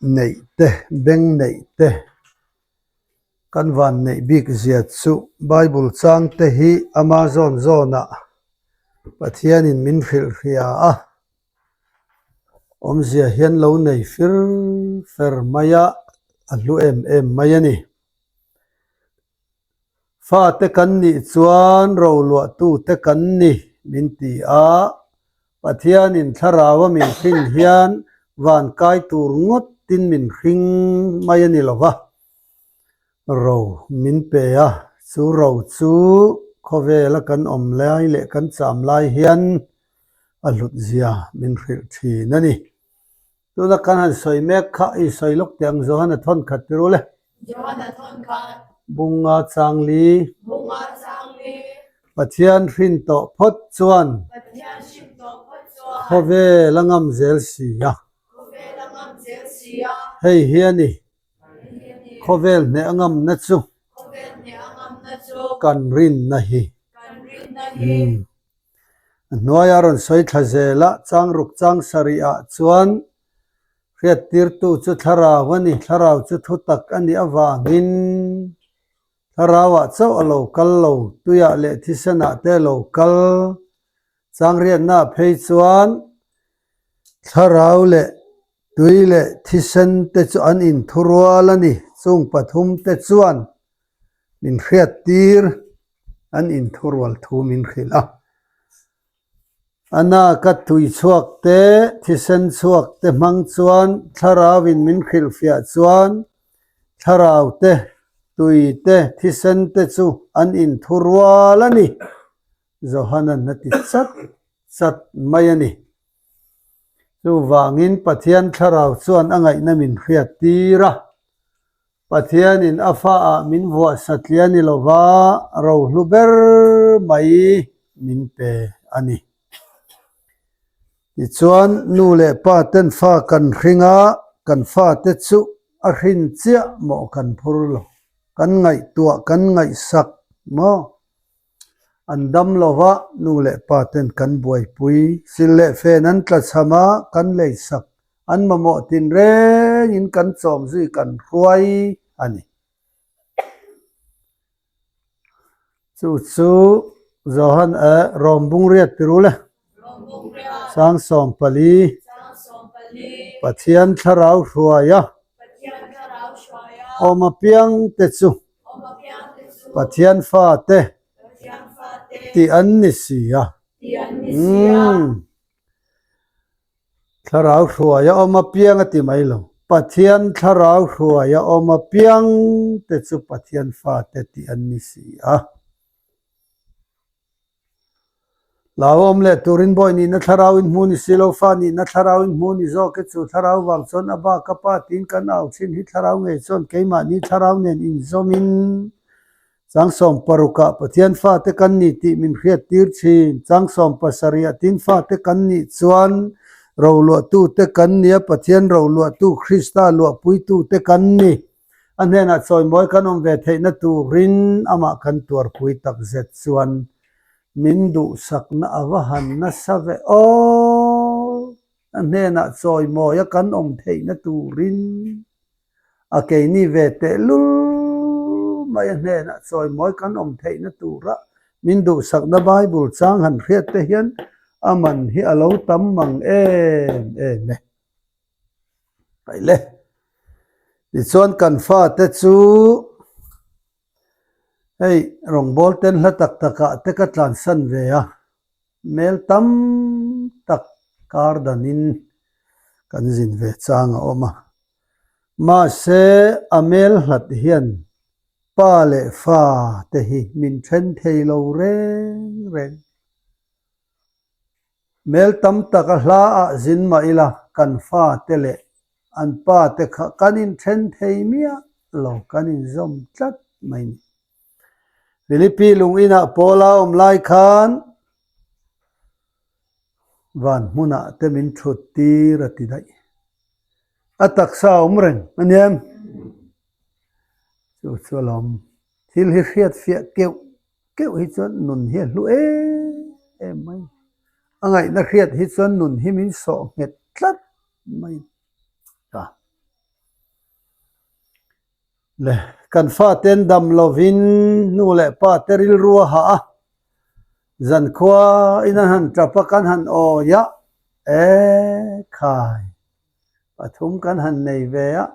neih te, beng neih te kan van neih bik zia chu Bible chang te hi ama zawn zawnah Pathianin min hrilh hria a, awmzia hian lo nei fir fer mai a, a hlu em em mai a ni. Fate kan nih chuan roluahtute kan ni min ti a, Pathianin thlarau a min hrin hian van kai tur ngawtin min hring mai a ni lo va, ro min pe a, chu ro chu khawvela kan awm lai leh kan cham lai hian a hlut zia min hrilh thin a ni. Tuna kan han sawi mek kha i sawi lawk teh ang Johana thawn khat ti rul e. Johana thawn khat. Bunga changli. Bunga changli. Pathian hrin tawh phawt chuan. Pathian hrin tawh phawt chuan. Khawvel a ngam zel si a. Khawvel a ngam zel si a. Hei hi a ni. Khawvel hneh a ngamna chu. Khawvel hneh a ngamna chu. Kan rinna hi. Kan rinna hi. A hnuaia rawn sawi thla zel a, changruk chang sarihah chuan hriattirtu chu thlarau a ni, thlarau chu thutak a nih avangin thlarauah chauh a lo kal lo, tuiah leh thisenah te a lo kal. Changriatnaah phei chuan thlarau leh tui leh thisen te chu an inthurual a ni, chung pathum te chuan min hriattir an inthurual thu min hrilh a. A naka tui chhuak te, thisen chhuak te hmang chuan thlarauin min hrilhfiah chuan thlarau te, tui te, thisen te chu an inthurual a ni, Johanan a ti chat chat mai a ni. Chuvangin Pathian thlarau chuan a ngaihna min hriattir a. Pathianin a faah min vuah satliah ni lova rohlu ber mai min pe a ni. Tichuan, nu leh pa ten fa kan hring a, kan fate chu a hrin chiah maw kan phur lo, kan ngaihtuah kan ngaihsak maw? An dam lova nu leh pa ten kan buaipui, sil leh fen an tlachham a, kan leisak An mamawh tinrengin kan chawm zui kan hruai a ni. Chu chu Johan eh Rom Bungriat ti rul e. 14 Pathian thlarau hruai a. Awm apiang te chu Pathian fate tih an ni si a. Umm. Thlarau hruai a awm apiang a ti mai lo. Pathian thlarau hruai a awm apiang te chu Pathian fate tih an ni si a. Hlauhawm leh turin bawi nihna thlarau in hmu ni si lo, fa nihna thlarau in hmu ni zawk e chu thlarau vang chuan a bak a pa tiin kan au thin hi thlarau ngei chuan keimahni thlarau nen inzawmin Changsawm parukah Pathian fate kan ni tih min hriattir thin. Changsawm pasarihah tin fate kan nih chuan roluahtute kan ni a, Pathian roluahtu Krista luahpuitute kan ni. A hnenah chawimawi kan awm ve theihna turin amah kan tuarpui takzet chuan min duhsakna a va han nasa ve aw! A hnenah chawimawia kan awm theihna turin A keini ve tehlul mai a hnenah chawimawi kan awm theihna tura min duhsakna Bible chang han hriat te hian a man hi a lo tam mang em em e. Paile. Tichuan kan fate chu hei rawngbâwl ten hla tak takah te ka tlansan ve a. Hmel tam tak kar danin kan zin ve chang a awm a. Mahse, a hmel hlat hian pa leh fa te hi min then thei lo reng reng. Hmel tam tak a hla ah zin mah ila kan fa te leh an pa te kha kan inthen thei miah lo, kan inzawm tlat mai ni. Philippi lung inah Paul a awm lai khan van hmunah te min thut tir a ti daih. A taksa a awm reng a nia em? Chu chu a lawm. Thil hi hriat fiah keuh keuh hi chuan nun hi a hlu em em mai. A ngaihna hriat hi chuan nun hi min sawh nghet tlat mai ta. Le, kan faten dam lovin nu leh pa te rilru a hah a, zankhua in an han tap a kan han awi a, e khai, pathum kan han nei ve a,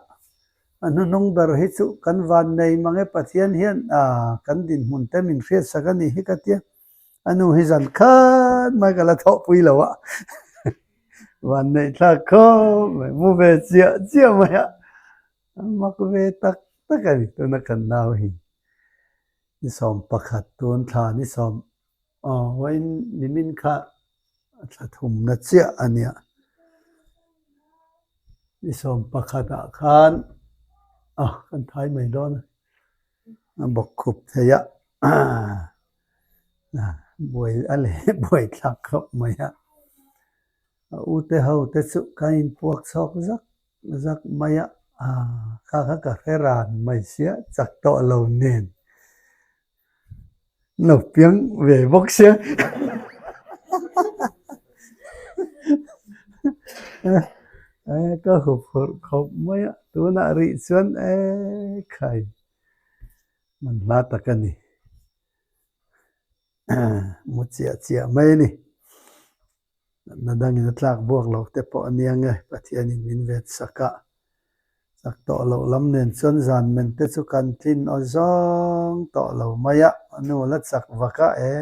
a hnuhnung ber hi chu kan van nei mang e Pathian hian a kan dinhmun te min hriatsak a nih hi ka tia, a nu hi zan khat mai ka la thawhpui lo a. Vanneih thlak khawp mai, mu ve chiah chiah mai a, a mak ve tak tak a ni tuna kan nau hi. Ni 11 tun thla ni sawm aw vawiin nimin kha a thla thumna chiah a nia. Ni 11 ah khan ah kan thai mai dawn a, a bawk khup thei a buai a leh buai thlak khawp mai a. A u te ho te chu kan inpuak chhawk zak zak mai a, kha kha ka hre ran mai sia chak tawh lo nen lo piang ve bawk sia ka huphurh khawp mai a tunah rih chuan ekhai man hla tak a ni. Mu chiah chiah mai a ni. Natna dangin a tlak buak lo te pawh a nia nge Pathianin min vet sak a. Chak tawh loh lam nen chuan zan men te chu kan tlin aw zawng tawh lo mai a, a nu la chak vak a e,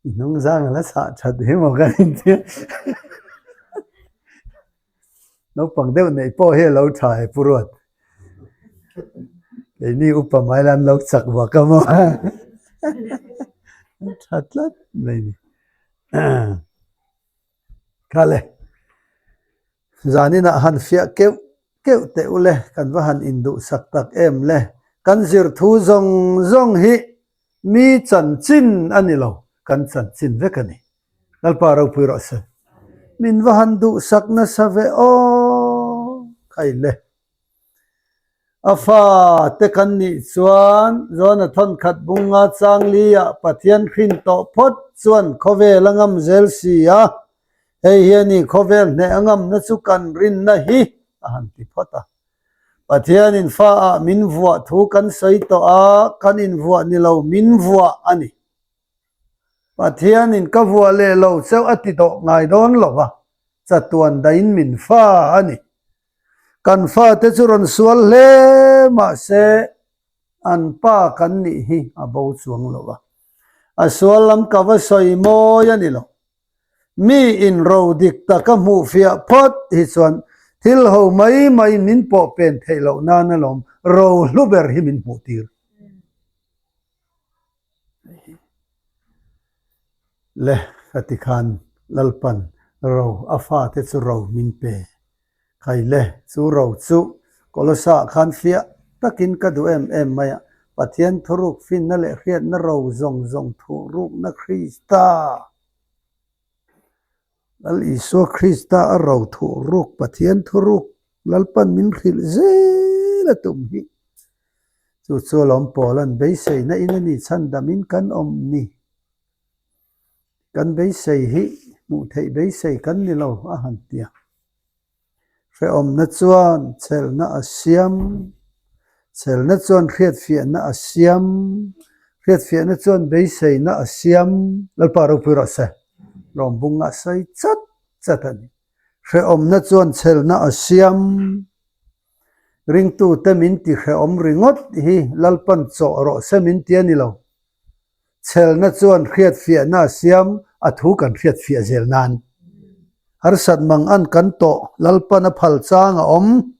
i hnung zang a la chhah that hi maw kan intia. Naupang deuh neih pawh hi a lo tha e Pu Ruat. Keini upa mai la an lo chak vak a maw? A tha tlat mai ni. Kha le, zaninah han fiah keuh keuh teh u le, kan va han induhsak tak em le. Kan zir thu zawng zawng hi mi chanchin a ni lo, kan chanchin vek a ni. Lalpa ropui rawh se. Min va han duhsak nasa ve aw khai le. A fa te kan nih chuan Jona thawnkhat bunga changli ah Pathian hrin tawh phawt chuan khawvel a ngam zel si a, hei hi a ni khawvel hneh a ngamna chu kan rinna hi a han ti phawt a. Pathianin fa ah min vuah thu kan sawi tawh a, kan invuah ni lo min vuah a ni. Pathianin ka vuah leh lo chauh a ti tawh ngai dawn lo va, chatuan dahin min fa a ni. Kan fate chu rawn sual hle mahse an pa kan nih hi a bo chuang lo va. A sual lam ka va sawi mawi a ni lo. Mi inro dik taka hmuh fiah phawt hi chuan thil ho mai mai min pawh pen theih loh nan alawm ro hlu ber hi min hmuh tir. Le ka ti khan Lalpan ro a fate chu ro min pe. Khai le, chu ro chu Kolosa ah khan fiah takin ka duh em em mai a, Pathian thuruk finna leh hriatna ro zawng zawng thuhrukna Krista. Lal Isua Krista a ro thuhruk Pathian thuruk Lalpan min hrilh zel a tum hi. Chu chu alawm Paula'n beiseina in a ni chhandamin kan awm ni. Kan beisei hi hmuh theih beisei kan ni lo a han ti a. Hrehawmna chuan chelhna a siam, chelhna chuan hriatfiahna a siam, hriatfiahna chuan beiseina a siam. Lalpa ropui rawh se. Lawmbung a sawi chat chat a ni. Hrehawmna chuan chelhna a siam. Ringtute min ti hrehawm ringawt hi Lalpan chawh rawh se min ti a ni lo. Chhelna chuan hriatfiahna a siam, a thu kan hriatfiah zel nan. Harsat mang an kan tawh, Lalpan a phal chang a awm.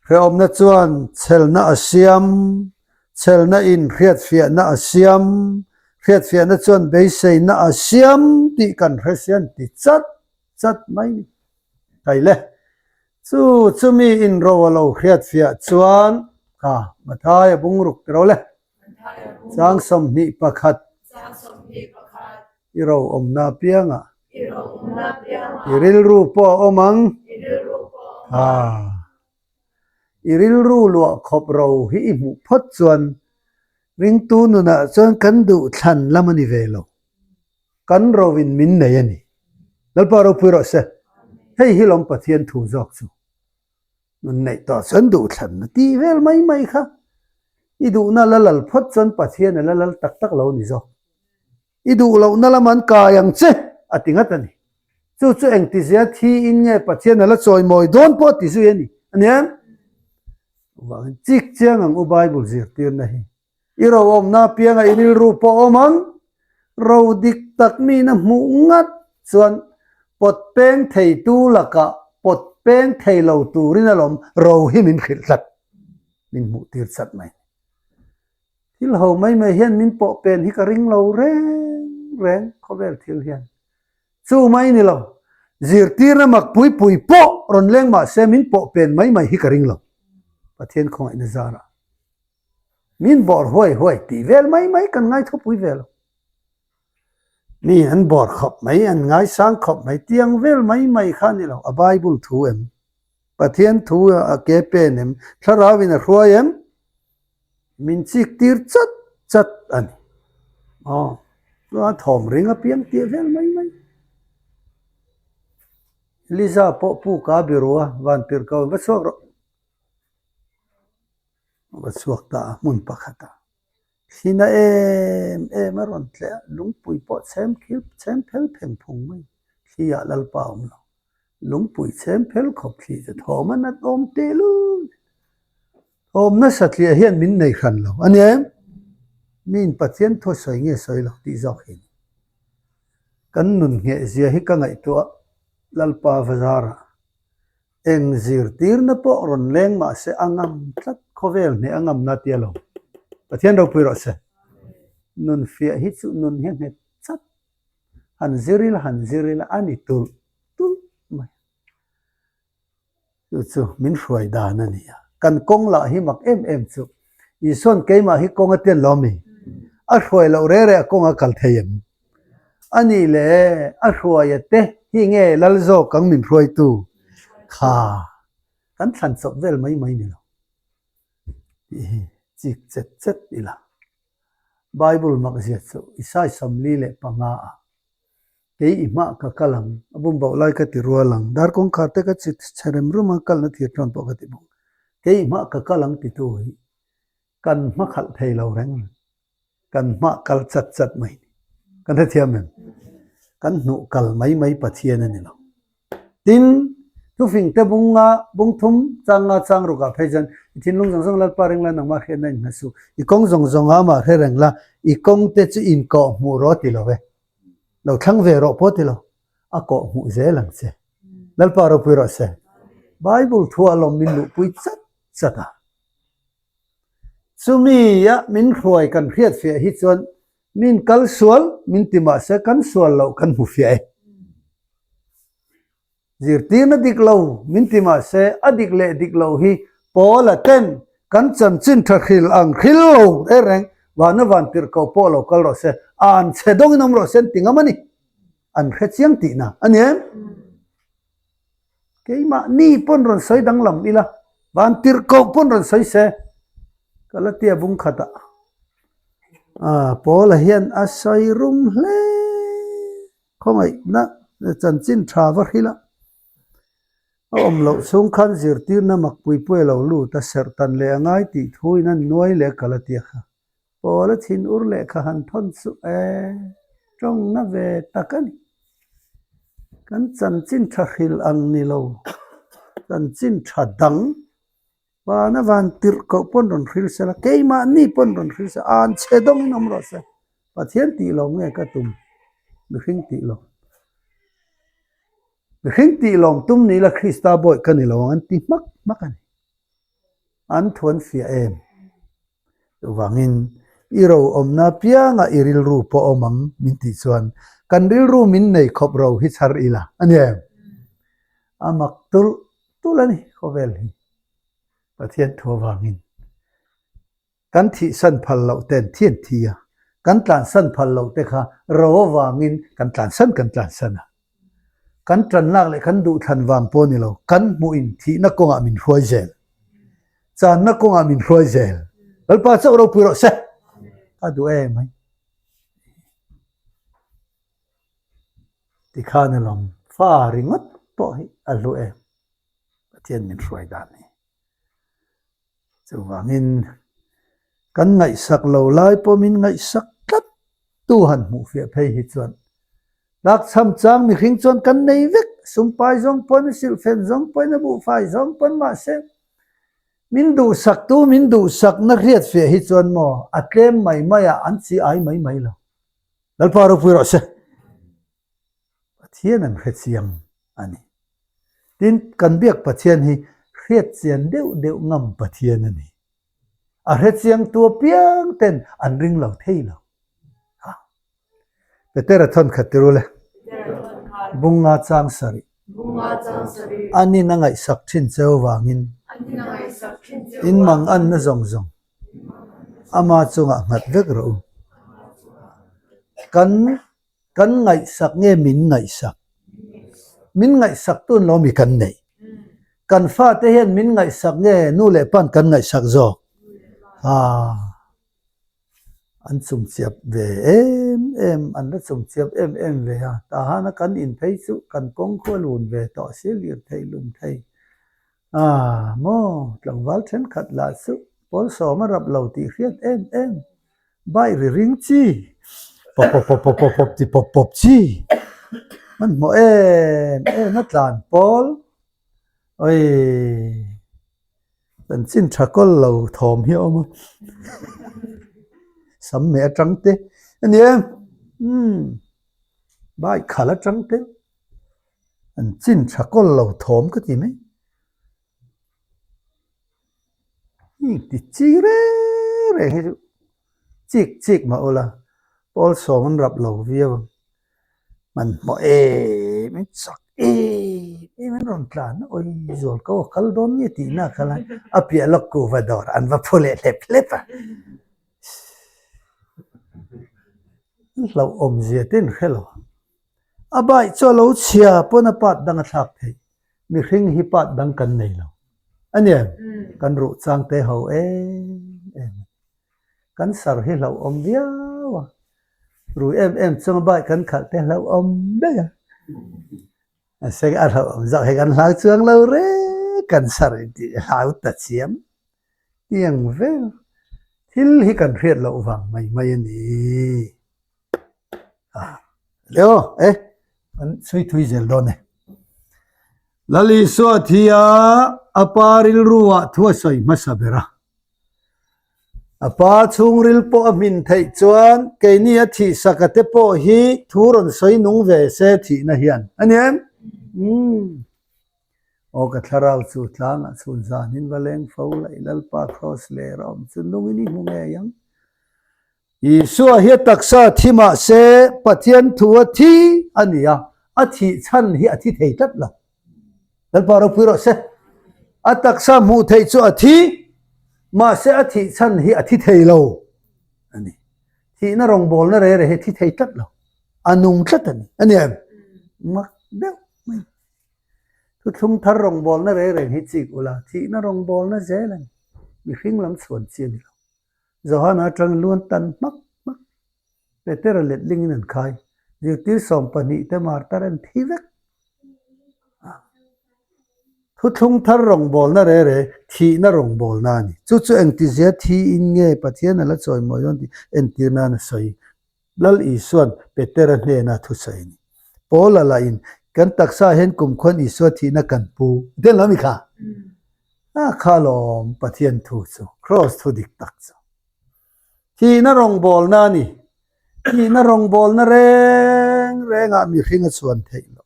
Hrehawmna chuan chhelna a siam, chhelna in hriatfiahna a siam, hriatfiahna chuan beiseina a siam tih kan hre sian ti chat chat mai ni. Kai le, chu chumi inro a lo hriatfiah chuan kha Mathaia bungruk tiro le. Chang 21 I ro awmna piangah I rilru pawh a awm ang Ha I rilru luah khawp ro hi i hmuh phawt chuan ringtu nunah chuan kan duh thlan lam a ni ve lo. Kan ro in min nei a ni. Lalpa ropui rawh se. Hei hi lawm Pathian thu zawk chu. Nun neih tawh chuan duhthlanna tih vel mai mai kha i duhna la lal phawt chuan Pathian a la lal tak tak lo ni zawk. I duh lohna lam an kai ang che a ti ngat a ni. Chu chu engtizia thiin nge Pathian a la chawimawi dawn pawh a ti zui a ni. A nia? Chuvangin chik chiang ang u Bible zirtirna hi. I ro awmna apianga i rilru pawh awm ang. Ro dik tak mina hmuh ngat chuan pawt peng theitu lakah pawt peng thei lo turin alawm ro hi min hrilh tlat, min hmuh tir chat mai. Thil ho mai mai hian min pawh pen hi ka ring lo reng reng khawvel thil hian. Chu mai ni lo, zirtirna mak pui pui pawh rawn leng mah se min pawh pen mai mai hi ka ring lo. Pathian khawngaihna zarah. Min bawr huai huai tih vel mai mai kan ngai thupui ve lo. Mi an bawr khawp mai, an ngaisang khawp mai, tiang vel mai mai kha a ni lo. A Bible thu em? Pathian thu a ke pen em? Thlarau in a hruai em? Min chik tir chat chat a ni. Aw, chuan thawm ring apiang tih vel mai mai. Liza pawh pu ka biru a, van tirh ko in va chhuak rawh. Va chhuak ta a hmun pakhat a thlina em em a rawn tleh a lungpui pawh chhem khil chhem phel pheng phung mai thli ah lalpa a awm lo lungpui chhem phel khawp thli chu thawm a nat awm teh lul thawm nasa tliah hian min nei hran lo a ni em miin Pathian thu a sawi nge sawi lo tih zawk hi kan nun ngheh zia hi ka ngaihtuah lalpa bazarah. Eng zirtirna pawh rawn leng mah se a ngam tlat khawvel hneh a ngamna tia lo. Pathian ropui rawh se. Nun fiah hi chu nun hi a nghet chat. Han zir ila han zir ila a ni tulh tulh mai. Chu chu min hruai dan a ni a. Kan kawng lah hi mak em em chu. Isuan keimah hi kawng a tian lo mi? A hruai loh reh reh a kawng a kal thei em? A nih le, a hruaia te hi nge lal zawk ang min hruaitu kha kan thlan chawp vel mai mai ni lo tih hi chik chet chet ila. Bible makzia chu Isai 45 ah kei i hmah ka kal ang, a bum bauh lai ka ti rual ang, dar kawngkhar te ka chi chhe rem rum a, kalna thir tlawn pawh ka ti bawk. Kei i hmah ka kal ang titu hi kan hma khalh thei lo reng reng. Kan hmah kal chat chat mai ni. Kan hrethiam em? Kan hnuh kal mai mai Pathian a ni lo. Tin, thufing te bunga bung thum chang nga chang rukah phei chuan i thinlung zawng zawng Lalpa ring la nangmah hriatna in hnasu. I kawng zawng zawng a amah hre reng la, i kawng te chu in kawh hmuh rawh ti lo e. Lo thlang ve rawh pawh ti lo. A kawh hmuh zel ang che. Lalpa ropui rawh se. Bible thu a lawm min luhpui chat chat a. Chumi a min hruai kan hriat fiah hi chuan min kal sual min ti mah se kan sual loh kan hmu fiah e. Zirtirna dik lo min ti mah se a dik leh dik lo hi Paula ten kan chanchin tha hril ang hril lo reng reng vana van tirh ko pawh lo kal rawh se, an chhe dawngin awm rawh se an ti ngam a ni. An hre chiang tihna a ni em? Keimahni pawn rawn sawi danglam ila, van tirh koh pawn rawn sawi se, ka la tia bung khatah Paula hian a sawi rum hle. Khawngaihna chanchin tha va hrilh a, a awm loh chhung khan zirtirna mak pui pui a lo lut a, serh tan leh a ngai tih thuin a nuai leh ka la tia kha. Paula thin ur lehkha han thawn chu e, tawngna ve tak a ni. Kan chanchin tha hrilh ang ni lo, chanchin tha dang vana van tirh koh pawn rawn hril se la, keimahni pawn rawn hril se, an chhe dawngin awm rawh se. Pathian tih lo nge ka tum, mihring tih lo. Mihring tih lawm tum ni ila Krista bawi ka ni lo ang an ti hmak hmak a ni. An thuan fiah em? Chuvangin, i ro awmna pianga i rilru pawh awm ang min tih chuan kan rilru min nei khawp ro hi chhar ila a ni em? A mak tulh tulh a ni khawvel hi Pathian thu avangin. Kan thihsan phal loh ten thi an thi a, kan tlansan phal loh te kha ro avangin kan tlansan kan tlansan a. Kan ṭanlak leh kan duhthlan vang pawh ni lo, kan hmuhin thihna kawngah min hruai zel. Channa kawngah min hruai zel. Lalpa chauh ropui rawh se. A duh em mai. Tikhan alawm fa ringawt pawh hi a hlu em. Pathian min hruai dan hi. Chuvangin kan ngaihsak lo lai pawh min ngaihsak tlat tu han hmuh fiah phei hi chuan tlakchham chang mihring chuan kan nei vek, sumpai zawng pawn, silhfen zawng pawn, a buhfai zawng pawn mahse min duhsaktu min duhsakna hriat fiah hi chuan maw a tlem mai mai a an chi ai mai mai lo. Lalpa ropui rawh se. Pathian an hre chiang a ni. Tin, kan biak Pathian hi hriat chian deuh deuh ngam Pathian a ni. A hre chiang tu apiang ten an ring lo thei lo. Ha. Petera thawn khat ti rul e. Bunga chang sarih. Anin a ngaihsak thin cheu vangin in mang anna zawng zawng ama chungah nghat vek rawh u. Kan Kan ngaihsak nge min ngaihsak? Min ngaihsak tun lo mi kan neih? Kan fate hian min ngaihsak nge nu leh pan kan ngaihsak zawk? Haa. An chungchiap ve em em, an la chungchiap em em ve a. Tahana kan in phei chu kan kawng khu a lun ve tawh si, lir thei lum thei. Aa maw, tlangval thenkhat lah chu pawl sawm a rap lo tih hriat em em. Bike ri ring chi, pawp pawp pawp pawp pawp pawp ti pawp pawp chi. Hmanhmawh em em a tlan pawl. Awii, kan chin tha kawl lo thawm hi a awm a. Sam meh atang te a ni em? Umm, bike khalh atang te. An chin tha kawl lo thawm ka ti mai. Hi ti chi reng reng hi chu chik chik mah ula pawl sawm an rap lo viau ang. Hmanhmawh em em chak em em an rawn tlan a awi zual ko a kal dawn nge tih na kha lai a piah lawk kuhva dawr an va phu leh hlep hlep a. An hlauhawm zia te an hre lo. A bike chu a lo chhia pawn a part dang a thlak theih. Mihring hi part dang kan nei lo. A ni em? Kan ruh chang te ho em em a ni. Kan sar hi hlauhawm viau a. Rui em em chunga bike kan khalh te hlauhawm daih a. Mahse a hlauhawm zawk hi kan hlau chuang lo reng kan sar intih hlau ta chiam. Tiang vel thil hi kan hriat loh vang mai mai a ni. Leo e kan chhui thui zel dawn e. Lal Isua thi a a pa rilru ah thu a sawi hmasa ber a. A pa chhungril pawh a hmin theih chuan keini a thih sak a te pawh hi thu rawn sawi nung ve se thihna hian a ni em? Umm. Aw ka thlarau chu tlangah chhun zanin va leng fo la i Lalpa Kraws ler a awm chu nungin i hmu ngei ang. Isua hi a taksa thi mah se Pathian thu a thi a ni a, a thih chhan hi a thi thei tlat lo. Lalpa ropui rawh se. A taksa hmuh theih chu a thi, mahse a thih chhan hi a thi thei lo a ni. Thihna rawngbawlna re re hi a thi thei tlat lo. A nung tlat a ni. A ni em? Mak deuh mai. Thuthlung thar rawngbawlna re reng hi chik ula, thihna rawngbawlna zel a ni. Mihring lam chhuan chi a ni lo. Johana atang luan tan hmak hmak. Petera letlingin an khai. Zirtir 12 te martar an thi vek. Thuthlung thar rawngbawlna re re thihna rawngbawlna a ni. Chu chu engtizia thiin nge Pathian a la chawimawi dawn tih entir nan a sawi. Lal Isua'n Petera hnena thusawi a ni. Paula lahin, Kan taksa hian kumkhuan Isua thihna kan pu. Engtin lo mi kha? A kha lawm Pathian thu chu, Kraws thu dik tak chu. Thihna rawngbawlna a ni. Thihna rawngbawlna reng rengah mihring a chhuan theih loh.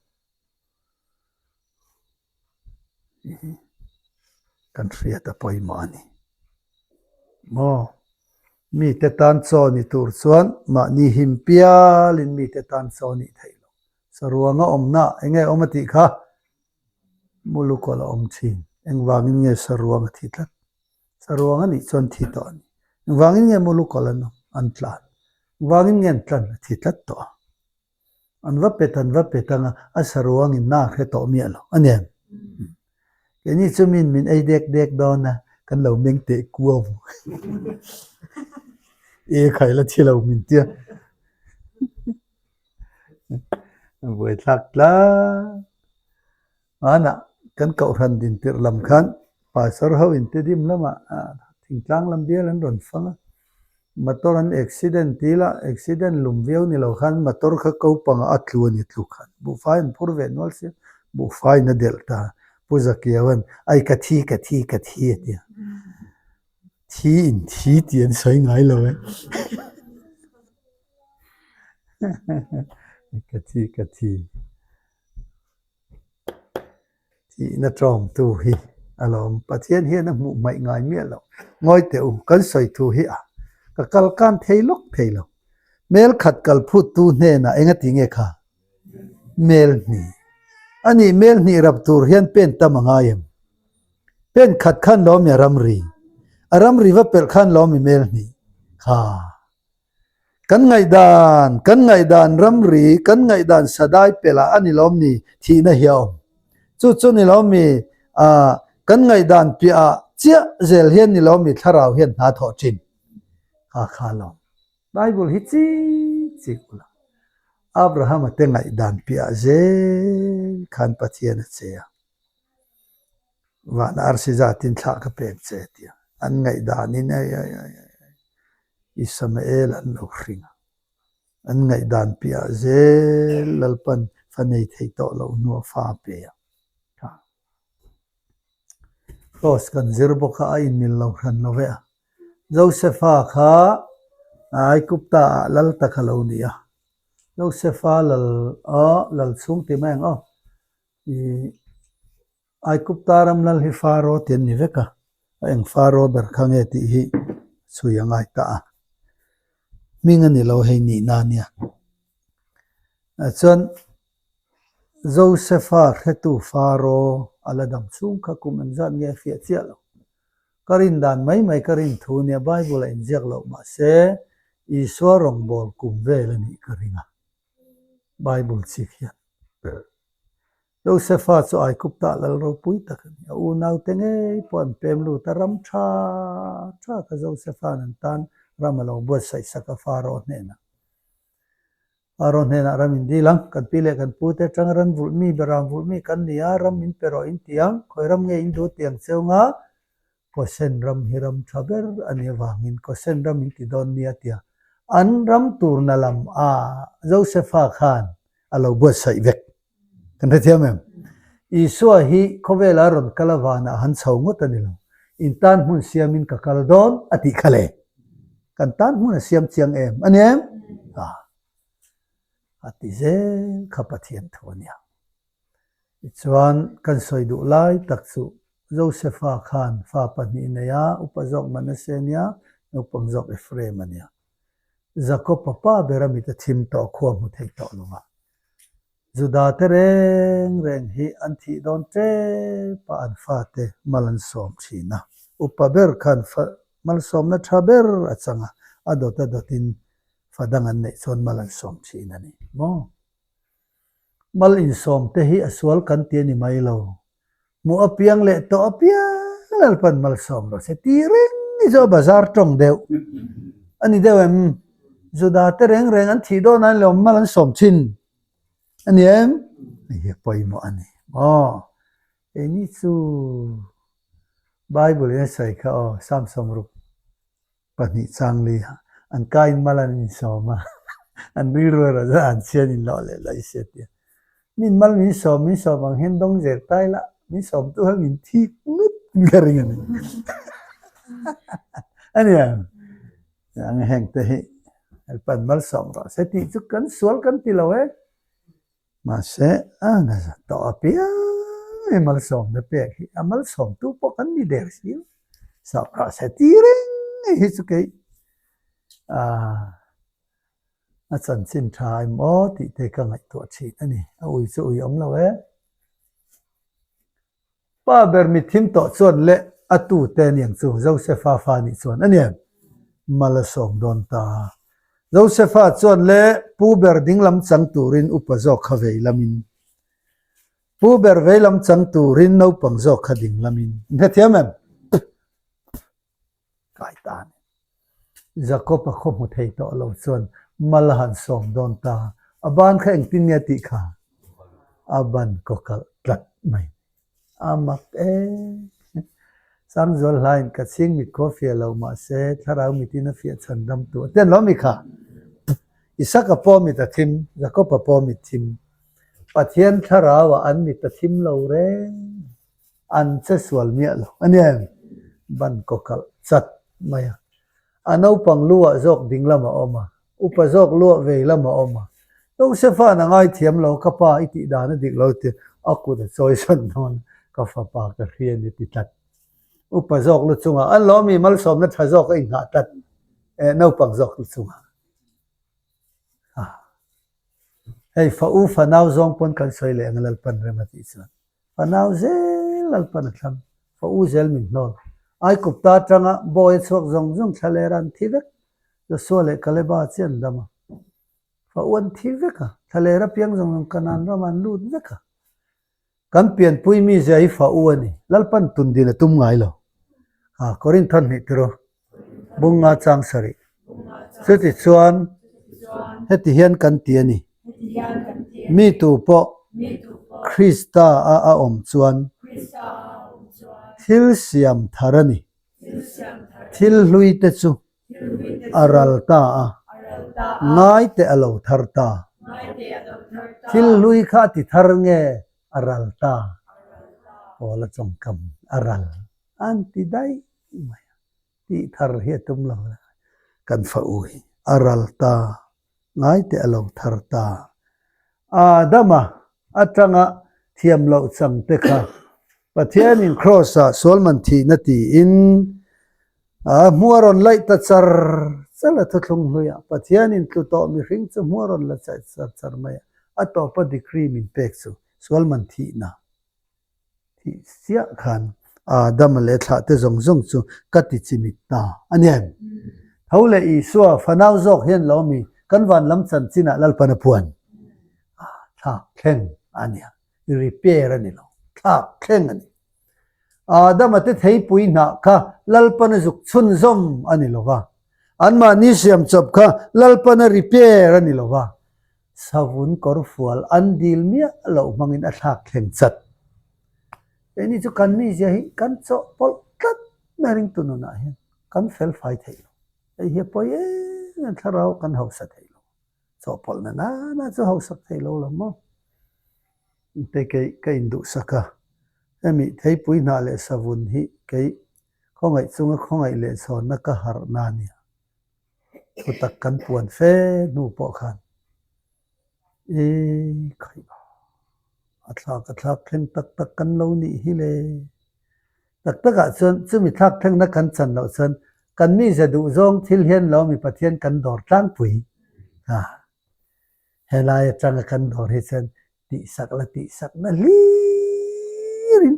Kan hriat a pawimawh a ni. Maw? Mite tan chaw ni tur chuan mahni him pialin mite tan chaw nih theih loh. Saruanga awmna eng nge awm a tih kha? Mulukawlh a awm thin. Engvangin nge saruang a thi tlat? Saruang a nih chuan thi tawh a ni. Engvangin nge mulukawlh an awm? An tlan. Engvangin nge an tlan? A thi tlat tawh a. An va pet an va pet anga a saruang in na hre tawh miah lo a ni em? Keini chu min min ei dek dek dawn a, kan lo meng teh kuau. E khai la thi lo min tia. Buaithlak tlat. Hmanah kan kohhran din tirh lam khan pastor ho in te dim lamah. Thingtlang lam bial an rawn fang a, motor an accident ti ila, accident lum viau ni lo khan motor kha ko pangah a tlu a ni tlu khan. Buhfai an phur ve nual sia, buhfaiin a delh ta. Pu Zakiauan, Ai ka thi, ka thi, ka thi a ti a. Thi in thi tih an sawi ngai lo e. Ka thi, ka thi. Thihna tawngtu hi a lawm. Pathian hian a hmuh hmaih ngai miah lo. Ngawi teh u, kan sawi thu hi a ka kal kan thei lawk thei lo. Mel khat kal phuttu hnenah enga ti nge kha? Mel hnih. Anih mel hnih rap tur hian pen tam a ngai em? Pen khat khan lawm i a ramri. A ramri va pelh khan lawm i mel hnih kha. Kan ngaihdan, kan ngaihdan ramri, kan ngaihdan sadai pelh ah a ni lawm ni thihna hi a awm. Chu chu ni lawm mi ah kan ngaihdan piah ah chiah zel hian ni lawm mi thlarau hian hna thawh thin. Kha kha lawm. Bible hi chik chik ula. Abraham-a te ngaihdan piah ah zel khan Pathian a che a. Van arsi zatin thlah ka pek che tia an ngaihdanin ai ai ai ai ai Isamael an lo hring a, an ngaihdan piah zel Lalpan fa nei thei tawh loh hnuah fa a pe a. Kraws kan zir bawk a, a inmil lo hran lo ve a. Josefa kha Aigupta ah lal tak a lo ni a, Josefa lal aw lal chhung ti mai ang aw. Ih Aigupta ram lal hi Faro tih an ni vek a, a eng Faro ber kha nge tih hi chhui a ngai ta a, hming a ni lo hei nihna a nia. Chuan Josefa hretu Faro a la dam chhung kha kum engzat nge a fiah chiah lo. Ka rin dan mai mai ka rin thu nia Bible a inziak loh mahse Isua rawngbâwl kum vel a nih ka ring a. Bible chik hian. Josefa chu Aigupta lal ropui tak a ni. A unaute ngei pawh an pem lut a, ram tha tha kha Josefa'n an tan ram a lo buatsaih sak a Faro hnenah. Faro hnenah ram in dil ang, kan pi leh kan pute atanga ran vulh mi, beram vulh mi kan ni a, ram in pe rawh in ti ang, khawi ram nge in duh ti ang cheu nga, Kawsen ram hi ram tha ber a nih avangin Kawsen ram in ti dawn nia tia an ram turna lam a Josefa khan a lo buatsaih vek. Kan hrethiam em? Isua hi khawvela rawn kal a vanah han chho ngawt a ni lo. In tan hmun siamin ka kal dawn a tih kha le. Kan tan hmun a siam chiang em a ni em? A ti zel kha Pathian thu a nia. Tichuan, kan sawi duh lai tak chu Josefa khan fa pahnih nei a, upa zawk Manasseh a nia, naupang zawk Ephraim a nia. Jakob-a pa ber a mit a thim tawh khua hmu thei tawh lo va. Juda te reng reng hi an thih dawn tep a an fate mal an sawm thin a. Upa ber khan fa malsawmna tha ber a chang a, a dawt a dawtin fa dang an neih chuan mal an sawm thin a ni maw? Mal insawm te hi a sual kan ti a ni mai lo. Hmuh apiang leh tawh apiang Lalpan malsawm rawh se tih reng hi chu a bazar tawng deuh a ni deuh em? Juda te reng reng an thih dawn an lawm mal an sawm thin a ni em? Hei hi a pawimawh a ni maw? Keini chu Bible in a sawi kha aw Samsung ruk. 2 changli ah an ka in mal an insawm a, an rilru erawh chuan an chhian in lawh leh laih si a ti a. Min mal min sawm min sawm ang hian dawng zel ta ila min sawm tu kha min thik ngut ka ring a ni. A nia, ang heng te hi Lalpan malsawm rawh se tih chu kan sual kan ti lo e. Mahse, a nasa tawh apiang i malsawmna pek hi a malsawmtu pawh kan ni der si lo. Sap rah se ti reng ngei hi chu kei a chanchin tha em aw tih te ka ngaihtuah thin a ni. A ui chu ui awm lo e. Pa ber mitthim tawh chuan leh a tute aniang chu Josefa fa nih chuan a ni. Mal a sawm dawn ta. Josefa chuan leh pu ber dinglam chang turin upa zawk kha vei lamin, pu ber vei lam chang turin naupang zawk kha ding lamin. In hrethiam em? Kai ta a ni. Jakob-a khaw hmu thei tawh lo chuan mal a han sawm dawn ta. A ban kha engtin nge tih kha? A ban kaw kalh tlat mai. A mak e. Sangzual hlain ka chhing mit khaw fiah lo mahse thlarau mitin a fiah chhan dam tu a ti an lo mi kha. Isaka pawh mit a thim, Jakob-a pawh mit thim. Pathian thlarauah an mit a thim lo reng. An che sual miah lo a nia em? Ban kaw kalh chat mai a. A naupang lu ah zawk ding lam a awm a, upa zawk lu ah vei lam a awm a. Josefa'n a ngaithiam lo, ka pa i tih dan a dik lo ti a kut a chawi sawn dawn, ka fapa ka hria ni ti tlat. Upa zawk lu chungah an lo mi malsawmna tha zawk a inghah tlat, eh naupang zawk lu chungah. Hei fa u fanau zawng pawn kan sawi leh ang a Lalpan rem a tih chuan. Fanau zel Lalpan a thlang, fa u zel min hnawl. Aikupta atanga bawi a chhuak zawng zawng thlalera an thi vek. Joshua leh Kaleba chiah an dam a. Fa u an thi vek a, thlalera piang zawng zawng Kanaan ramah an lut vek a. Kan pianpui mizia hi fa u a ni. Lalpan tundin a tum ngai lo. Korinth hnih tiro Bunga chang sarih. Chutichuan heti hian kan ti a ni, Mi tu pawh Krista a a awm chuan thil siam thar a ni, thil hlui te chu a ral ta a, ngai te a lo thar ta. Thil hlui kha a ti thar nge a ral ta? Paula tawngkam a ral an ti daih mai a, tih thar hi a tum lo la, kan fa u hi a ral ta, ngai teh a lo thar ta. Adama atanga thiam loh chang te kha Pathianin Kraws-ah sualman thihna tiin a hmu a rawn laih ta char char a thuthlung hluiah Pathianin tlu tawh mihring chu hmu a rawn la char char mai a, a tawpa degree min pek chu sualman thihna. Thih chiah khan Adama leh thlahte zawng zawng chu ka ti chimit ta a ni em? Tho leh Isua fanau zawk hian lo mi kan van lam chanchinah Lalpan a puan a, thlak thleng a nia, repair a ni lo, thlak thleng a ni. Adama te theipui hnah kha Lalpan a zuk chhunzawm a ni lo va, anmahni siam chawp kha Lalpan a repair a ni lo va, Savun kawrfual an dil miah loh hmangin a thlak thleng chat. Keini chu kan mizia hi kan chawhpawlh tlat mai ringtu nunah hian kan fel fai theih lo. Hei hi a pawi em em thlarau kan hausa theih lo. Chawhpawlhna nana chu hausak theih lo lo maw? Te kei ka induhsak a, hemi theipui hnah leh savun hi kei khawngaih chunga khawngaih leh chhawnna ka harhna a nia. Thutak kan puan fe hnu pawh khan i khaih a, a thlak a thlak thleng tak tak kan lo nih hi le. Tak takah chuan chumi thlak thlengna kan chan loh chuan kan mize duh zawng thil hian lo mi Pathian kan dawr tlangpui a, helai atanga kan dawr hi chuan tihsak la tihsak na hlirin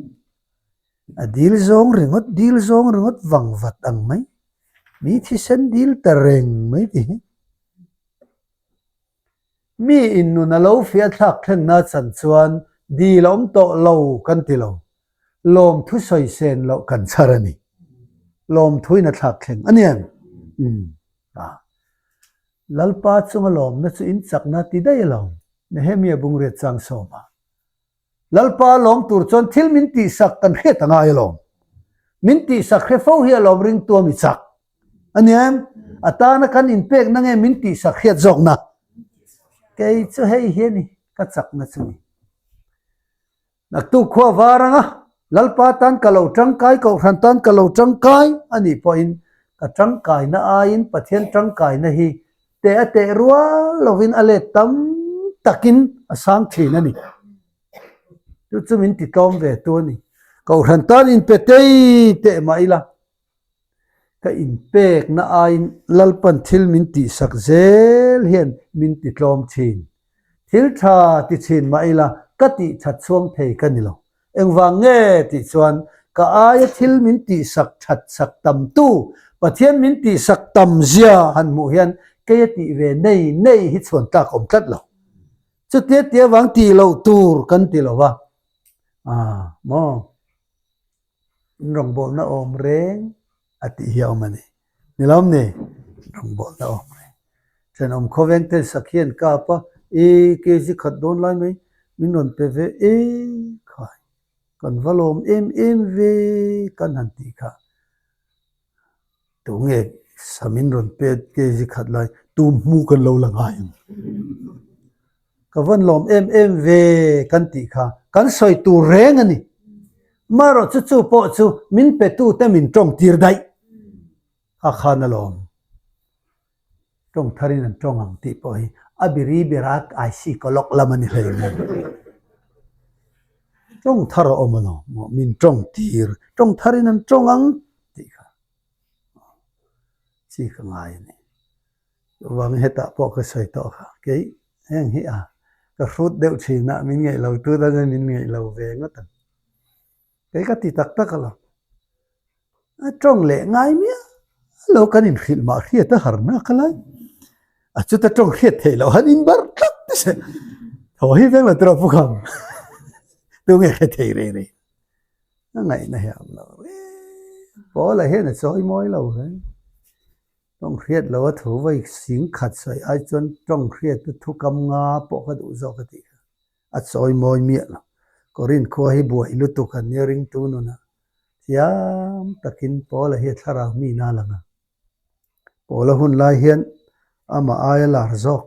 A dil zawng ringawt dil zawng ringawt vang vat ang mai. Mi thisen dil ta reng mai ti hi. Mi in nun a lo fiah thlak thlengna chan chuan dil a awm tawh lo kan ti lo. Lawmthu sawi sen loh kan chhar a ni. Lawmthu in a thlak thleng a ni em? Umm. Lalpa chunga lawmna chu in chakna ti daih alawm. Nehemia Bungriat Changsawma. Lalpa lawm tur chuan thil min tihsak kan hriat a ngai alawm. Min tihsak hre fo hi alawm ringtu a mi chak. A ni em? A tana kan inpekna nge min tihsak hriat zawkna? Kei chu hei hi a ni, ka chakna chu ni. Naktuk khua var anga Lalpa tan ka lo tangkai, Kohhran tan ka lo tangkai a nih pawhin ka tangkaina aiin Pathian tangkaina hi Teh a teh rual lovin a let tam takin a sang thin a ni. Chu chu min ti tlawm ve tu a ni. Kohhran tan inpe tei teh mah ila, ka inpekna aiin Lalpan thil min tihsak zel hian min ti tlawm thin. Thil tha ti thin mah ila ka tih that chhuang thei ka ni lo. Engvang nge tih chuan ka aia thil min tihsak that sak tam tu, Pathian min tihsak tam zia han hmuh hian kei a tih ve nei nei hi chhuan tlak awm tlat lo. Chutia tia vang tih loh tur kan ti lo va. Ah maw. In rawngbawlna awm reng a tih hi a awm a ni. Ni lo ni? Rawngbawlna awm reng. Thenawm khawveng ten sakhi an kap a, e kg khat dawn lai mai min rawn pe ve e khai. Kan va lawm em em ve kan han tih kha. Tunge samin rawn pet kg khat lai tum hmu kan lo la ngai ang. Ka van lawm em em ve kan tih kha kan sawi tur reng a ni. Marawh chu chu pawh chu min petu te min tawng tir daih kha khan a lawm. Tawng tharin an tawng ang tih pawh hi a biri birak aisi kawlawk lam a ni hlei mai. Tawng thar a awm alawm maw min tawng tir tawng tharin an tawng ang tih kha chi ka ngai a ni. Chuvangin hetah pawh ka sawi tawh kha kei heng hi a ka hrut deuh thin a min ngaih lo tu tan hian min ngaih lo ve ngawt ang. Kei ka ti tak tak alawm. A tawng leh ngai miah lo kan inhrilh mah hriat a har nak a lai. A chuta tawng hriat theih loh han inbar tlat te se. Thaw hi veng lo tiraw Pu Kham. Tunge hre thei rei rei. A ngaihna hi a awm lo reng. Paula hian a chawi mawi lo reng. Tawng hriat lo a thu vawi sing khat sawi ai chuan tawng hriat chu thu kam nga pawh ka duh zawk a tih kha. A chawi mawi miah lo. Korin khua hi buai lutuk an nia ringtu nunah. Thiam takin Paula hi a thlarau mi na lang a. Paula hun lai hian amah aia lar zawk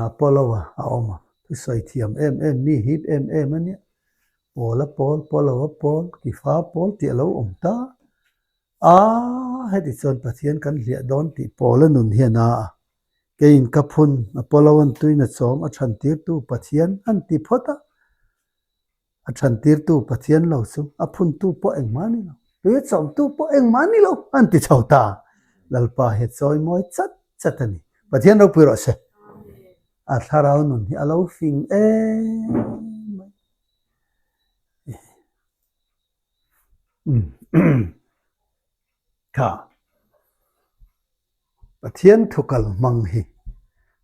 Apollo-a a awm a, thusawi thiam em em mi hip em em a nia. Paula pawl, Apollo-a pawl, Kifa pawl tih a lo awm ta a, heti chuan Pathian kan hliah dawn tih Paula nun hian a a. Keiin ka phun, Apollo-a'n tuina chawm a chhantirtu Pathian an ti phawt a. A chhantirtu Pathian lo chu a phuntu pawh engmah a ni lo, tui a chawmtu pawh engmah a ni lo an ti chho ta. Lalpa hi a chawi mawi chat chat a ni. Pathian ropui rawh se. A thlarau nun hi a lo fing em mai. Kha Pathian thu kal hmang hi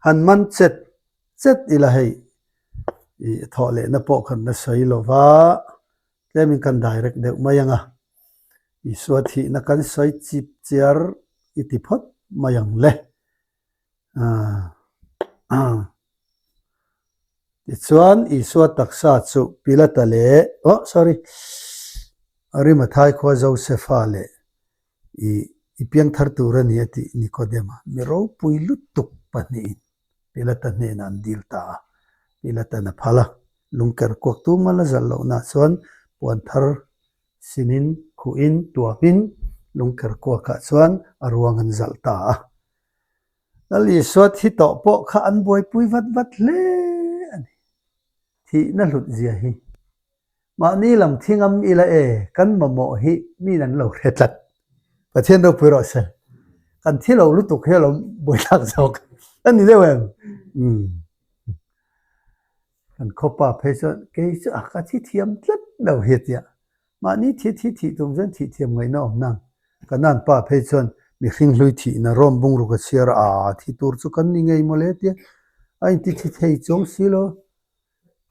han man chet chet ila hei ih thawh lehna pawh kan la sawi lo va, tlemin kan direct deuh mai ang a, Isua thihna kan sawi chip chiar i ti phawt mai ang le. Tichuan Isua taksa chu Pilata leh oh sorry Arimathai khua Josefa leh i i piangthar tur a ni a tih Nikodema mi ropui lutuk pahnihin Pilata hnenah an dil ta a. Pilatan a phal a, lungker kuak tum a la zalh lohna chuan puan thar sinin khuhin tuamin lungker kuakah chuan a ruang an zalh ta a. Lal Isua thi tawh pawh kha an buaipui vat vat hle a ni. Thihna hlut zia hi mahni lam thi ngam ila e, kan mamawh hi min an lo hre tlat. Pathian ropui rawh se. Kan thi lo lutuk hi a lo buaithlak zawk a ni deuh em? Umm. Kan khawpa phei chuan kei chu a ka thi thiam tlat lo hi a tia. Mahni thi thi thih tum chuan thih thiam ngaihna awm nang. Kanan pa phei chuan mihring hlui thihna rawm bungruk a chhiar a, aa thi tur chu kan ni ngei mawle tia a inti thi thei chuang si lo.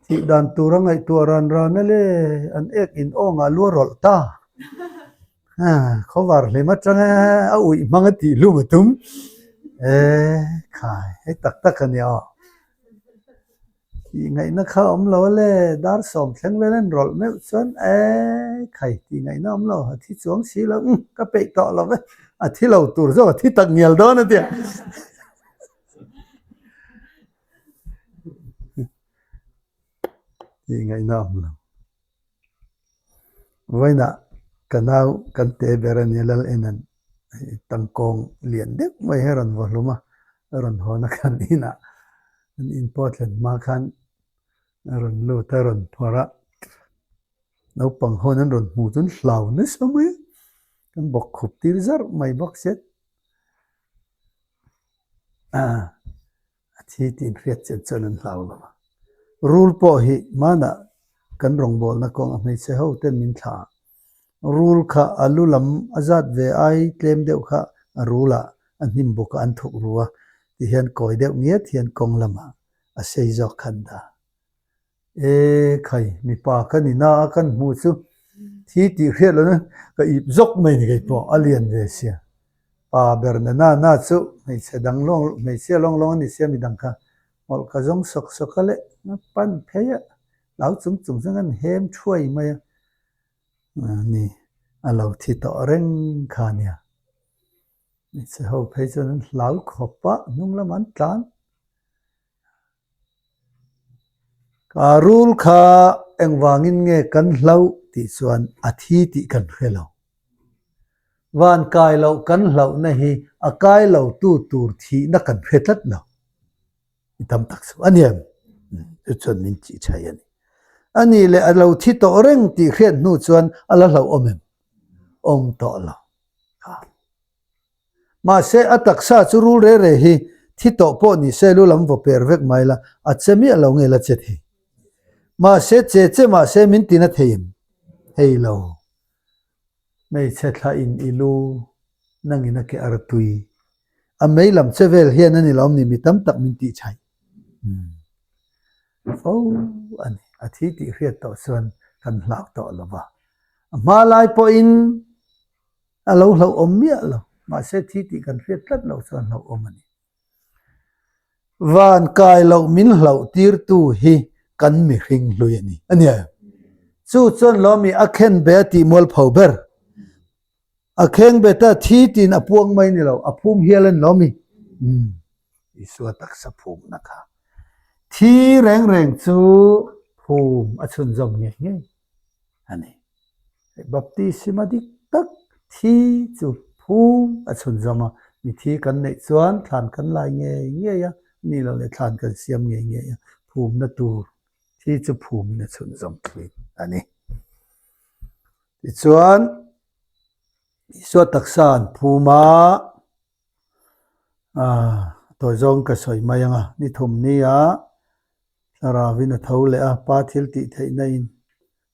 Thih dan tur a ngaihtuah ran ran a le, an ek in awngah lu a rawlh ta. Khawvar hlim atanga a uih hmang a tih hlum a tum. Ee khai, hei tak tak a nia aw. Tih ngaihna kha awm lo a le, dar sawm thleng vel an rawlh meuh chuan ee khai tih ngaihna awm lo, a thi chuang si lo, umm ka peih tawh lo ve, a thi lo tur zawk a thi tak ngial dawn a tia. Tih ngaihna awm lo. Vawiinah ka nau kan te ber a nia Lal Enan tangkawng lian deuh mai hi a rawn vaw hlum a, a rawn hawn a kan inah an in pawh thlen hma khan a rawn lut a rawn phawrh a, naupang ho an rawn hmu chu an hlau nasa mai a, kan bawk khup tir zarh mai bawk sia. A thi tih inhriat chian chuan an hlau lo a. Rul pawh hi hmanah kan rawngbawlna kawng a hmeichhe ho ten min thlah a. Rul kha a lu lam a zat ve ai tlem deuh kha a rul ah a hnim bawk a an thuk ru a ti hian kawi deuh ngiat hian kawng lamah a sei zawk khan dah. E khai, mipa ka ni na a kan hmuh chu thi tih hriat lo na ka ip zawk mai ni kei pawh a lian ve sia. Pa ber na na na chu hmeichhe dang lawng hmeichhia lawng lawng a ni sia midang kha hmawlh ka zawng sawk sawk a leh a pan phei a. Hlau chung chung chuan kan hem thuai mai a, ni a lo thi tawh reng kha a nia. Hmeichhe ho phei chuan an hlau khawp a, hnung lamah an tlan. Ka rul kha engvangin nge kan hlauh tih chuan a thi tih kan hre lo. Van kai loh kan hlauhna hi a kai lo tu tur thihna kan hre tlat lo. Mi tam tak chu a niam. Chu chuan min tih thei a ni. A nih leh a lo thi tawh reng tih hriat hnu chuan a la hlauhawm em? Awm tawh lo. Mahse, a taksa chu rul re re hi thi tawh pawh ni se lu lam vaw per vek mai la, a che miah lo nge la che thei. Mahse, che che mahse min tina thei em? Hei lo. Hmeichhe thla in i lu nangin a ke ar tui. A mei lam che vel hian a ni lo ni mi tam tak min tih chhaih. Fo a ni. A thi tih hriat tawh chuan kan hlak tawh lo va. A hma lai pawhin A lo hlauhawm miah lo, mahse thi tih kan hriat tlat loh chuan hlauhawm a ni. Van kai loh min hlauh tirtu hi kan mihring hlui a ni. A nia em? Chu chuan lawmi a khen be a tih mualpho ber. A kheng be ta thi tiin a puang mai ni lo, a phum hial a ni lawmi. Umm, Isua taksa phumna kha. Thi reng reng chu phum a chhunzawm ngei ngei a ni. Baptisma dik tak thi chu phum a chhunzawm a, mithi kan neih chuan thlan kan lai ngei ngei a, ni lo leh thlan kan siam ngei ngei a, phumna tur thi chu phumin a chhunzawm thin a ni. Tichuan, Isua taksa an phum a, tawi zawng ka sawi mai ang a, ni thum nia Thlarauin a tho leh a, Pa thil tih theihna in,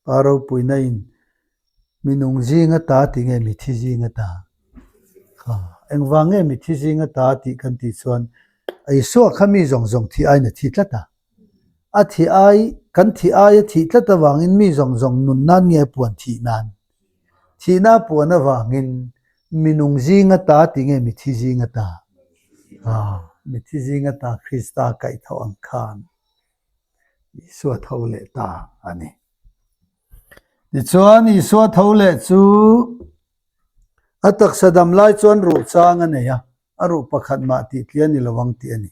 Pa ropuina in, minung zing ata tih nge mithi zing ata? Kha, engvang nge mithi zing ata tih kan tih chuan Isua kha mi zawng zawng thih aiin a thi tlat a. A thih ai, kan thih ai a thih tlat avangin mi zawng zawng nun nan nge a puan thih nan? Thihna a puan avangin minung zing ata tih nge mithi zing ata? Ah, mithi zing ata Krista kaihthawh ang khan Isua tho leh ta a ni. Tichuan, Isua tho leh chu a taksa dam lai chuan ruh chang a nei a, a ruh pakhat mah tih tlian ni lo ang tih a ni.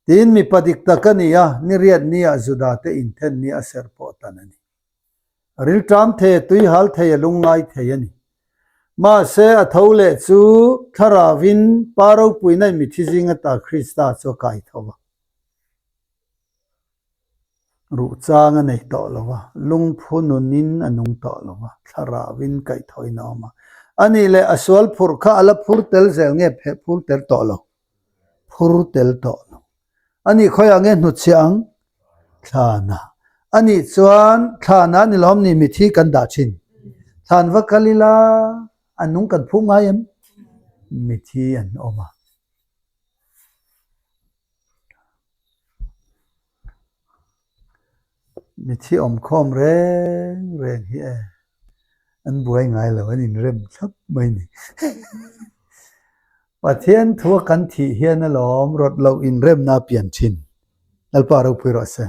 Tiin mipa dik tak a ni a, niriat nia Juda te inthen nia a serh pawh tan a ni. Rilṭam thei a tui hal thei a lungngai thei a ni. Mahse, a tho leh chu Thlarauvin Pa ropuina in mithi zing ata Krista chu a kai tho a. Ruh chang a nei tawh lo va, lungphu nunin a nung tawh lo va, Thlarauvin kaihthawhin a awm a. A nih leh a sual phurh kha a la phur tel zel nge phur tel tawh lo? Phur tel tawh lo. A nih khawiah nge hnutchhiah ang? Thlanah. A nih chuan thlanah ni lawm ni mithi kan dah thin. Thlan va kal ila a nung kan phuh ngai em? Mithi an awm a. Mithi awmkhawm reng reng hi e an buai ngai lo an inrem thlap mai ni. Pathian thua kan thih hian alawm rawt loh inremna a pian thin. Lalpa ropui rawh se.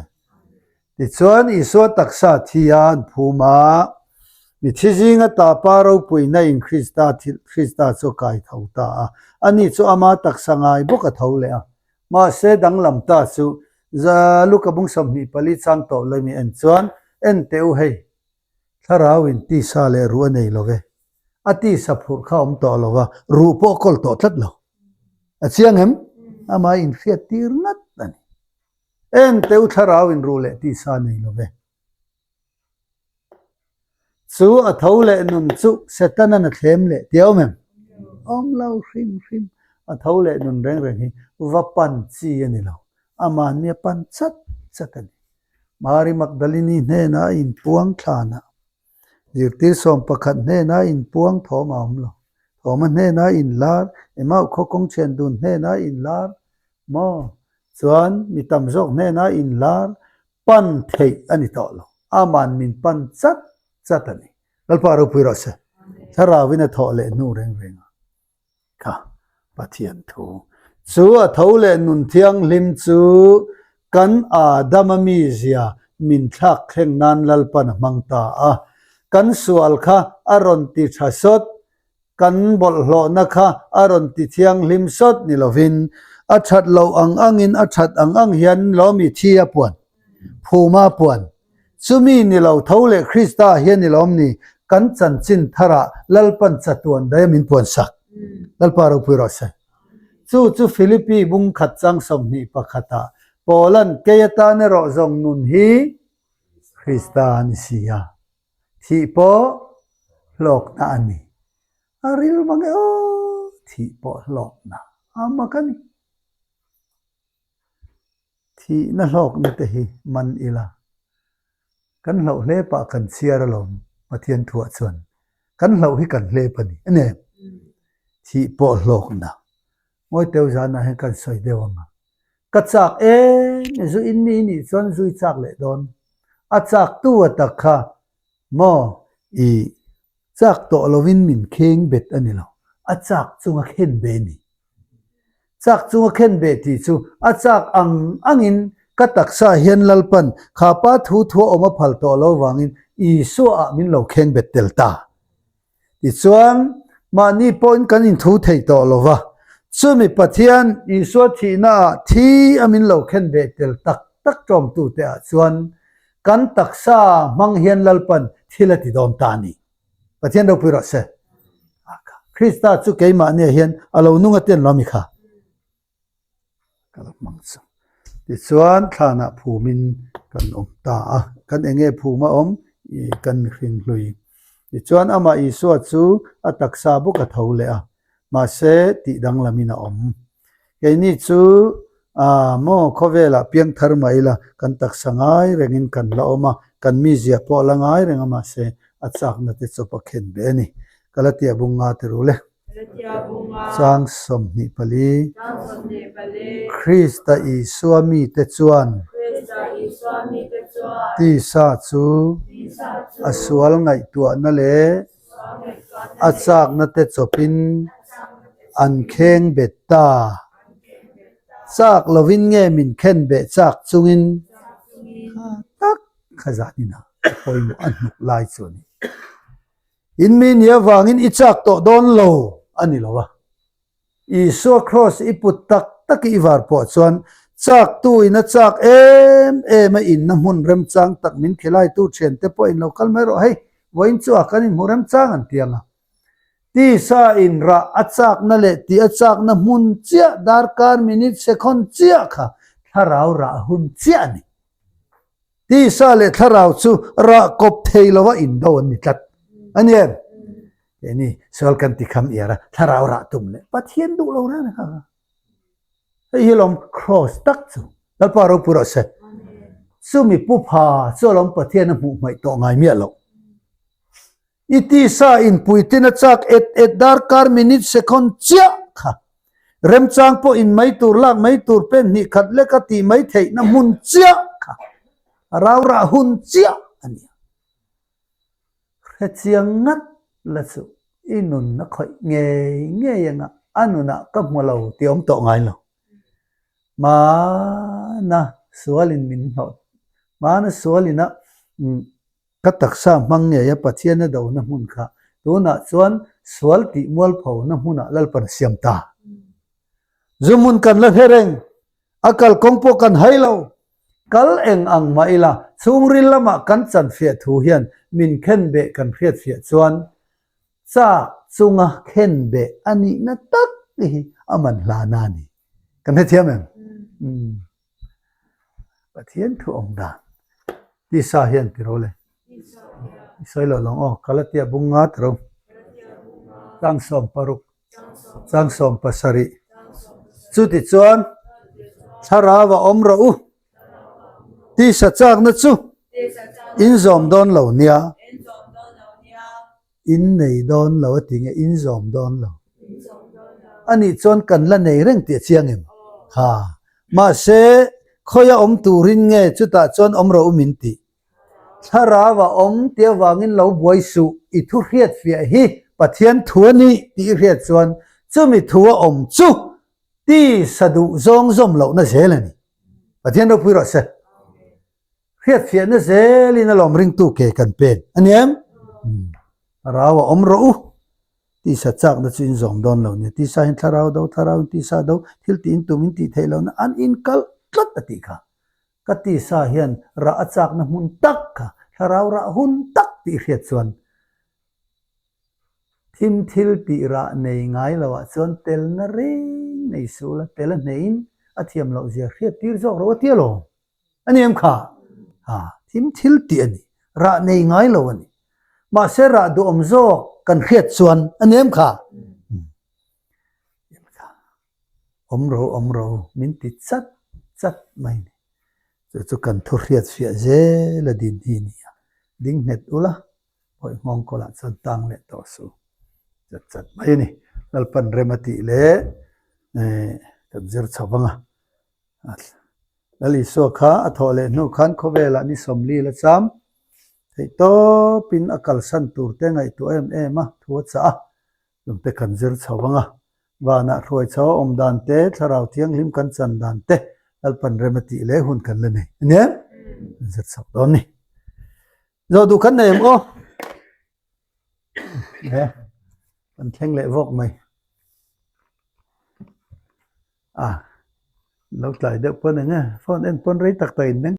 Tichuan Isua taksa thi a an phum a, mithi zinga ta Pa ropuina in Krista Krista chu a kai tho ta a, ani chu ama taksa ngai bawk a tho leh a. Mahse danglam ta chu Luka bung 24 chang tawh lawimi en chuan en teh u hei, thlarau in tisa leh ruh a nei lo ve. A tisa phurh kha a awm tawh lo va, ruh pawh a kawl tawh tlat lo. A chiang em? Amah inhriat tir ngat a ni. En teh u thlarau in ruh leh tisa a nei lo ve. Chu a tho leh nun chu Setanan a thlem leh tih a awm em? Awm lo hrim hrim. A tho leh nun reng reng hi va pan chi a ni lo. Ama'n mi a pan chat chat a ni. Mari Magdalini hnenah a inpuang thlanah zirtir 11 hnenah a inpuang thawm a awm lo. Thawma hnenah a inlar, Emau khaw kawng thian dun hnenah a inlar maw? Chuan mi tam zawk hnenah a inlar pan theih a ni tawh lo. Aman min pan chat chat a ni. Lalpa ropui rawh se. Thlarauin a thawh leh hnu reng reng a. Kha Pathian thu. Chu a tho leh nun thianghlim chu kan Adama mizia min thlak thleng nan Lalpan a hmang ta a. Kan sual kha a rawn ti tha sawt, kan bawlhhlawhna kha a rawn ti thianghlim sawt ni lovin, a that loh ang angin a that ang ang hian lawmi thi a puan, phuma a puan. Chumi ni lo tho leh Krista hian ni lawm ni kan chanchin tharah Lalpan chatuan daia min puan sak. Lalpa ropui rawh se. Chu chu Philippi bung khat chang 21 ah Paula'n kei atan erawh zawng nun hi Krista a ni si a, thih pawh hlawkna a ni. A ril mang e aw, thih pawh hlawkna a mak a ni. Thihna hlawkna te hi man ila, kan hlauh hle pah kan chhiar alawm Pathian thuah chuan kan hlauh hi kan hlep a ni a ni. Thih pawh hlawkna ngawi teu zanah hian kan sawi deuh ang a, ka chak em e zu in mi nih chuan zui chak leh dawn, a chak tu a tak kha maw i chak tawh lovin min kheng bet a ni lo, a chak chunga khen be a ni. Chak chunga khen beh tih chu a chak ang angin ka taksa hian Lalpan kha pa thu thua awm a phal tawh lo vangin Isua ah min lo kheng bet tel ta. Tichuan, mahni pawhin kan inthu thei tawh lo va, chumi Pathian Isua thihna ah thi a min lo khen beh tel tak tak ṭawmtute ah chuan kan taksa hmang hian Lalpan thil a ti dawn ta a ni. Pathian ropui rawh se. Krista chu keimahni ah hian a lo nung a ten lo mi kha. Ka lo hmang chu. Tichuan thlanah phumin kan awm ta a. Kan enge phum a awm? Kan mihring hlui. Tichuan amah Isua chu a taksa bawk a tho leh a. Mahse tih danglamin a awm. Keini chu ah maw khawvelah piang thar mah ila kan taksa ngai rengin kan la awm a, kan mizia pawh a la ngai reng a mahse a chakna te chawp a khen ve a ni. Galatia bunga ti ru le. Chang 24. Krista Isua mite chuan tisa chu a sual ngaihtuahna leh A chakna te chawpin an kheng bet ta. Chak lovin nge min khen beh chak chungin kha tak kha zanin a pawimawh a hnuk lai chu a ni. In mi ni avangin i chak tawh dawn lo a ni lo a. Isua Kraws i put tak tak i var pawh chuan chaktu in a chak em em a inna hmun remchang tak min khilaitu thiante pawh in lo kal mai rawh hei vawiin chu a kan inhmu remchang an ti ang a. Tisa in rah a chakna leh tih a chakna hmun chiah darkar minute second chiah kha thlarau rah hun chiah a ni. Tisa leh thlarau chu rah kawp thei lova indo an ni tlat a ni em? Keini sual kan ti kham iar a, thlarau rah tum leh Pathian duh lo reng reng a. Hei hi lawm cross tak chu Lalpa ropui rawh se. Chumi pu pha chu alawm Pathian a hmuh hmaih tawh ngai miah loh. I tisa inpuitin a chak et et darkar minute second chiah kha remchang pawh in mai tur lak mai tur pen hnih khat lek a tih mai theihna hmun chiah kha a rau rah hun chiah a ni a. Hrechiang ngat la chu i nun a khawih ngei ngei anga a nunah ka hmu lo tih awm tawh ngai lo. Hmana sualin min hnawh hmana sualin a Ka taksa hmang ngei a Pathian a dona hmun kha tunah chuan sual tih mualphona hmunah Lalpan a siam ta. Zu hmun kan la hre reng, a kalkawng pawh kan hai lo. Kal eng ang mah ila chhungril lamah kan chanfiah thu hian min khenbeh kan hriatfiah chuan chak chunga khenbeh a nihna tak te hi a man hlana a ni. Kan hrethiam em? Umm. Pathian thu awm dan tisa hian ti ro le i sawi lo lawng aw Galatia bung nga ti ro chang 16 chang 17 chuti chuan thlarau a awm rawh u tisa chakna chu in zawm dawn lo nia. In nei dawn lo a ti nge in zawm dawn lo. Anih chuan kan la nei reng tih a chiang em? Ha. Mahse, khawia awm turin nge chutah chuan awm rawh u min tih? Thlarau a awm tih avangin lo buai suh, i thu hriat fiah hi Pathian thu a nih tih i hriat chuan chumi thu a awm chu tisa duh zawng zawm lohna zel a ni. Pathian ropui rawh se. Hriatfiahna zelin alawm ringtu ke kan pen a ni em? Thlarau a awm rawh u. Tisa chakna chu in zawm dawn lo nia. Tisa hian thlarau do, thlarau in tisa do, thil tih in tum in tih theih lohna an inkalh tlat a tih kha. Ka tisa hian rah a chakna hmun tak kha, thlarau rah hun tak tih hriat chuan thim thil tih rah nei ngai loah chuan telna reng nei suh la, tel a hneihin a thiam loh zia hriat tir zawk rawh a ti alawm. A ni em kha? Ha, thim thil tih a ni. Rah nei ngai lo a ni. Mahse rah duhawm zawk kan hriat chuan a ni em kha? Awm ro awm ro min ti chat chat mai ni. Chu chu kan thu hriat fiah zel a din hi a ni a. Ding nghet ula, pawih nghawng kawlah chuan tang leh tawh suh. Chat chat mai a ni. Lalpan rem a tih leh kan zir chho vang a. Lal Isua kha a thawh leh hnu khan khawvelah ni 40 la cham theih tawpin a kalsan tur te ngaihtuah em em a, thu a chah a, chungte kan zir chho vang a. Vanah hruai chho a awm dan te, thlarau thianghlim kan chan dan te Lalpan rem a tih leh hun kan la nei a nia, kan zir chho dawn ni. Zawh duh kan nei em aw? He, kan thleng leh vawk mai. A, lo tlai deuh pawn eng e, phone en pawn rei tak tak in meng.